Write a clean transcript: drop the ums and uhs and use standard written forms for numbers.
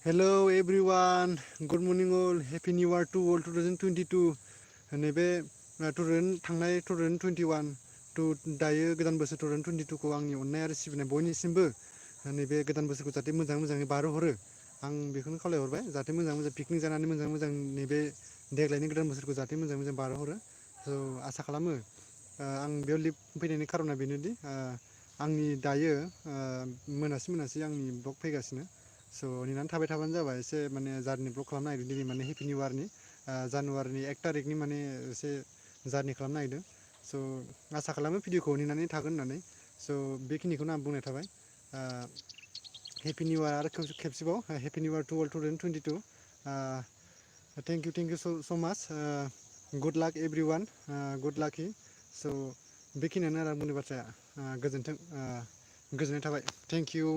Hello everyone, good morning all, happy new year to all 2022 नैबे 2021 to दायो गोदान बोसोर 2022 खौ आंनि अननाय आरो सिबिनाय बयनिसिमबो नैबे गोदान बोसोरखौ जाहाथे मोजाङै बारहोहरो आं बेखौनो खावलायहरबाय जाहाथे मोजां पिकनिक जानानै मोजां नैबे देग्लायनि गोदान बोसोरखौ जाहाथे मोजां बारहोहरो स' आसा खालामो आं बेयाव लिभ फैनायनि खारना बेनोदि आंनि दायो मोनासि आंनि ब्लग फैगासिनो स' नेनानै थाबाय थाबानो जाबाय एसे माने जार्नि ब्लग खालामनो नागिरदों दिनै माने हेपि निउ इयारनि जानुवारिनि 1 तारिखनि माने एसे जार्नि खालामनो नागिरदों स' आसा खालामो भिडिअखौ नेनानै थागोन होननानै स' बेखिनिखौनो आं बुंनाय थाबाय हेपि निउ इयार आरो खेबसेबाव happy new year to all 2022 thank you so much good luck everyone good लाकि स' बेखिनियानो आरो आं बुंनाय बाथ्राया गोजोन्थों गोजोननाय थाबाय थेंक इउ